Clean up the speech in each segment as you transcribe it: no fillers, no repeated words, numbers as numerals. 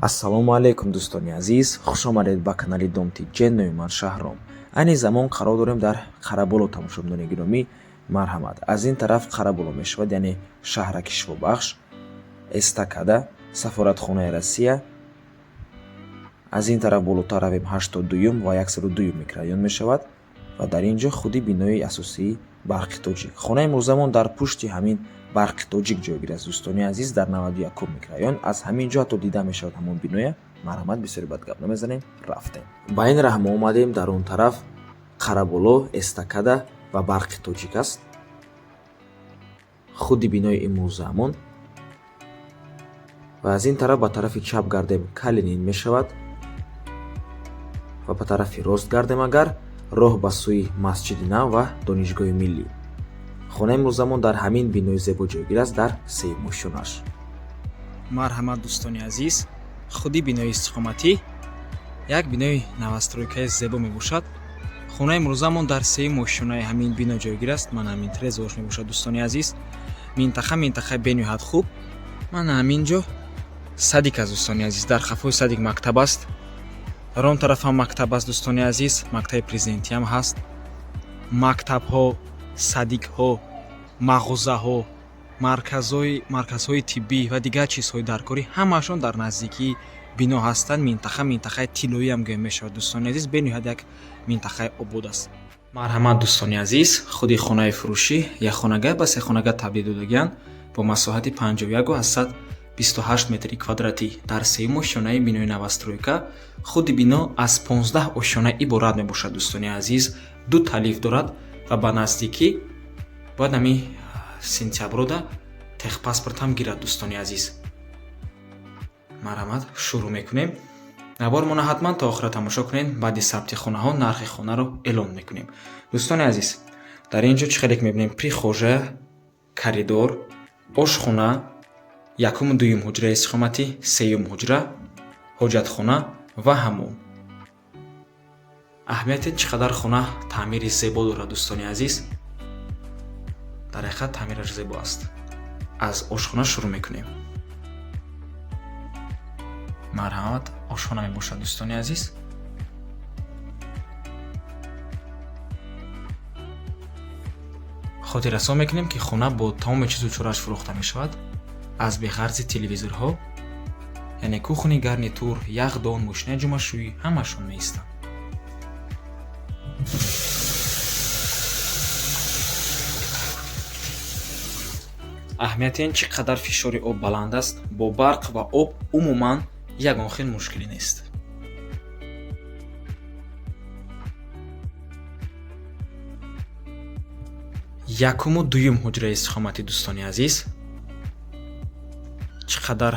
Ассалому алайкум, дӯстони азиз, хушомадед ба канали Домтиҷен. Номи ман Шаҳром. Айни замон қарор дорем дар Қараболо. Тамошобинони гиромӣ, марҳамат, аз ин тараф Қараболо мешавад, яъне шаҳраки Шифобахш, эстакада, сафоратхонаи Россия. Аз ин тараф болотар равем, 82-юм ва 102-юм микрорайон мешавад ва дар ин ҷо худи бинои асосии Барқи Тоҷик. Хонаи имрӯзамон дар пушти ҳамин Барқи Тоҷик ҷойгир аст, дӯстони азиз, дар 91-ум микрорайон. Аз ҳамин ҷо ҳатто дида мешавад ҳамон биноя. Марҳамат, бисёри бад гап намезанем, рафтем. Ба ин раҳ мо омадем, дар он тараф Қараболо, эстакада ва Барқи Тоҷик аст. Худи бинои имрӯзаамон. Ва аз ин тараф ба тарафи чап гардем, Калинин мешавад ва ба тарафи рост гардем, агар роҳ ба сӯи Масҷиди Нав ва Донишгоҳи Миллӣ. Хонаи имрӯзамон дар ҳамин бинои зебо ҷойгир аст, дар сеюм ошёнаш. Марҳамат, дӯстони азиз, худи бинои истиқоматӣ як бинои новостройкаи зебо мебошад. Хонаи имрӯзамон дар сеюм ошёнаи ҳамин бино ҷойгир аст. Ман ҳамин трезош мебошад, дӯстони азиз. Минтақа минтақаи бениҳоят хуб. Ман ҳамин ҷо садик аст, дӯстони азиз. Дар қафои садик мактаб аст, дар он тараф ҳам мактаб аст, дӯстони азиз. Мактаби президентиам ҳаст. Мактабҳо, садикҳо, мағозаҳо, марказҳои тиббӣ ва дигар чизҳои даркорӣ ҳамаашон дар наздикии бино ҳастанд. Минтақа минтақаи тиллоиам гӯя мешавад, дӯстони азиз. Бениҳоят як минтақаи обод аст. Марҳамат, дӯстони азиз, худи хонаи фурӯшӣ якхонага ба сехонага табдил додагианд бо масоҳати 51,28 метри квадратӣ дар сеюм ошёнаи бинои новостройка. Худи бино аз 15 ошёна иборат мебошад, дӯстони азиз. Ду та лифт дорад ва ба наздикӣ бояд ҳамин сентяброда техпаспортам гирад, дӯстони азиз. Марҳамат, шурӯъ мекунем. Навормона ҳатман то охира тамошо кунед. Баъди сабти хонаҳо нархи хонаро эълон мекунем. Дӯстони азиз, дар ин ҷо чӣ хеле ки мебинем: прихожая, коридор, ошхона, якуму дуюм ҳуҷраи истиқоматӣ, сеюм ҳуҷра, ҳоҷатхона ва ҳаммом. Аҳамияте, чӣ қадар хона таъмири зебо дорад, дӯстони азиз. Дар ҳақиқат таъмираш зебо аст. Аз ошхона шурӯъ мекунем. Марҳамат, ошхона мебошад, дӯстони азиз. Хотиррасон мекунем, ки хона бо тамоми чизу чорааш фурӯхта мешавад, аз беғарзи телевизорҳо, яъне кухонный гарнитур, яхдон, мошинаи ҷомашӯӣ ҳамаашон меистанд. Аҳамияти ин, чӣ қадар фишори об баланд аст. Бо барқ ва об умуман ягон хел мушкилӣ нест. Якуму дуюм ҳуҷраи истиқоматӣ, дӯстони азиз. Чӣ қадар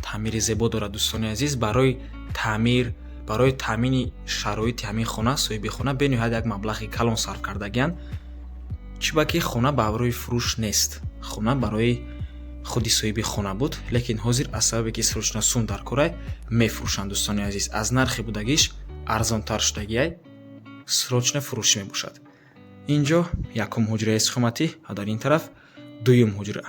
таъмири зебо дорад, дӯстони азиз. Барои таъмир, барои таъмини шароити ҳамин хона соҳиби хона бениҳоят як маблағи калон сарф кардагианд. Чӣ ба ки хона барои фурӯш нест, хона барои худи соҳиби хона буд, лекин ҳозир аз сабабе ки срочно сум дар корай, мефурӯшанд, дӯстони азиз. Аз нархи будагиш арзонтар шудагиай, срочно фурӯшӣ мебошад. Ин ҷо якум ҳуҷраи истиқоматӣ ва дар ин тараф дуюм ҳуҷра.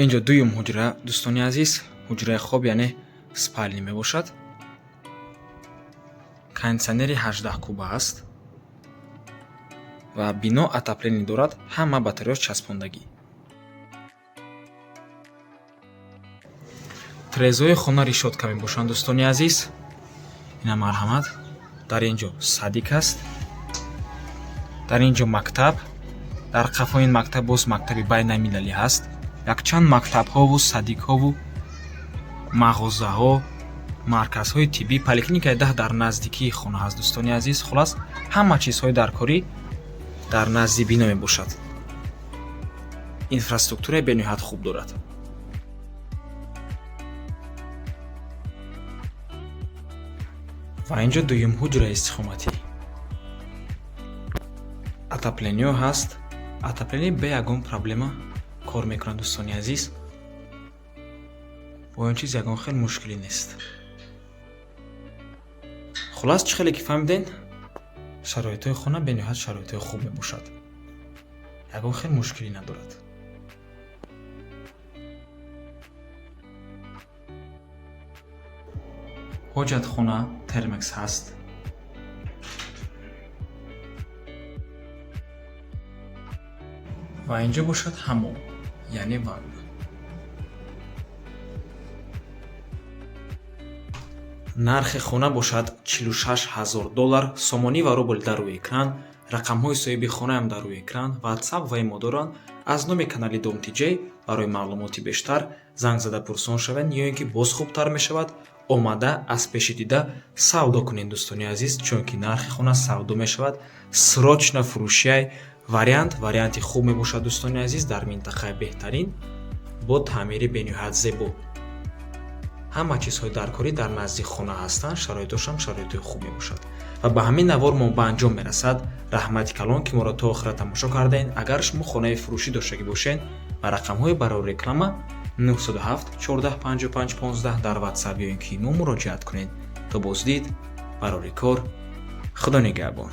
Инҷо дуюм ҳуҷра, дӯстони азиз, ҳуҷраи хоб, яъне спальня мебошад. Кондитсионери 18 куба аст ва бино отопление дорад, ҳама батареяш часпондагӣ. Трезои хона решётка мебошанд, дӯстони азиз. Ина, марҳамат, дар ин ҷо садик аст, дар ин ҷо мактаб, дар қафои ин мактаб боз мактаби байналмилалӣ ҳаст. Якчанд мактабҳову садикҳову мағозаҳо, марказҳои тиббӣ, поликлиникаи 10 дар наздикии хона ҳаст, дӯстони азиз. Хулас, ҳама чизҳои даркорӣ дар назди бино мебошад. Инфраструктураи бениҳоят хуб дорад. Ва ин ҷо дуюм ҳуҷраи истиқоматӣ. Отоплениё ҳаст, отопление бе ягон проблема кор мекунад, дӯстони азиз. Бо ин чиз ягон хел мушкилӣ нест. Хулас, чӣ хеле ки фаҳмиден, шароитҳои хона бениҳоят шароитҳои хуб мебошад, ягон хел мушкилӣ надорад. Ҳоҷатхона термекс ҳаст. Ва инҷо бошад ҳамом, яъне ванна. Нархи хона бошад 46 000 доллар, сомонӣ ва рубл дар рӯи экран, рақамҳои соҳиби хонаам дар рӯи экран, ватсап ва имо доранд. Аз номи канали Дом Тиҷей барои маълумоти бештар занг зада пурсон шавед ё ин ки боз хубтар мешавад, омада аз пеши дида савдо кунед, дӯстони азиз, чунки нархи хона савдо мешавад, срочно фурӯшияй. Вариант варианти хуб мебошад, дӯстони азиз, дар минтақаи беҳтарин, бо таъмири бениҳоят зебо. Ҳама чизҳои даркорӣ дар назди хона ҳастанд, шароитошам шароитҳои хуб мебошад. Ва ба ҳамин навор мо ба анҷом мерасад. Раҳмати калон, ки моро то охира тамошо кардаед. Агар шумо хонаи фурӯшӣ доштагӣ бошед, ба рақамҳои барои реклама 907 14 55 15 дар ватсап ё ин ки имо муроҷиат кунед. То боздид, барори кор, Худо нигаҳбон.